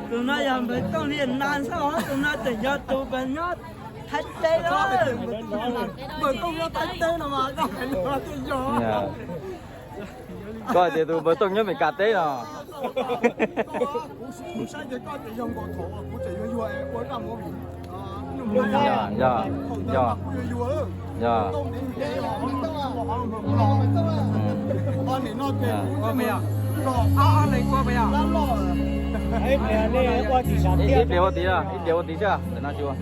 Tus no yog npawg Tooj Liaj Nas xwb os, tus no tseem yog tus npawg nyob Thaib teb los. Npawg Tooj nyob Thaib teb no mas koj hais no thiaj yog. Koj hais tias tus npawg Tooj nyob Meskas teb no. Kuv saib tias koj tseem yog nkaus thaum kuv tseem yuag yuag es ua koj movie. Yog, yog, yog. Ib pliag ua tid, ib pliag ua tid, ib pliag ua tid xwb, tam no tsis ua.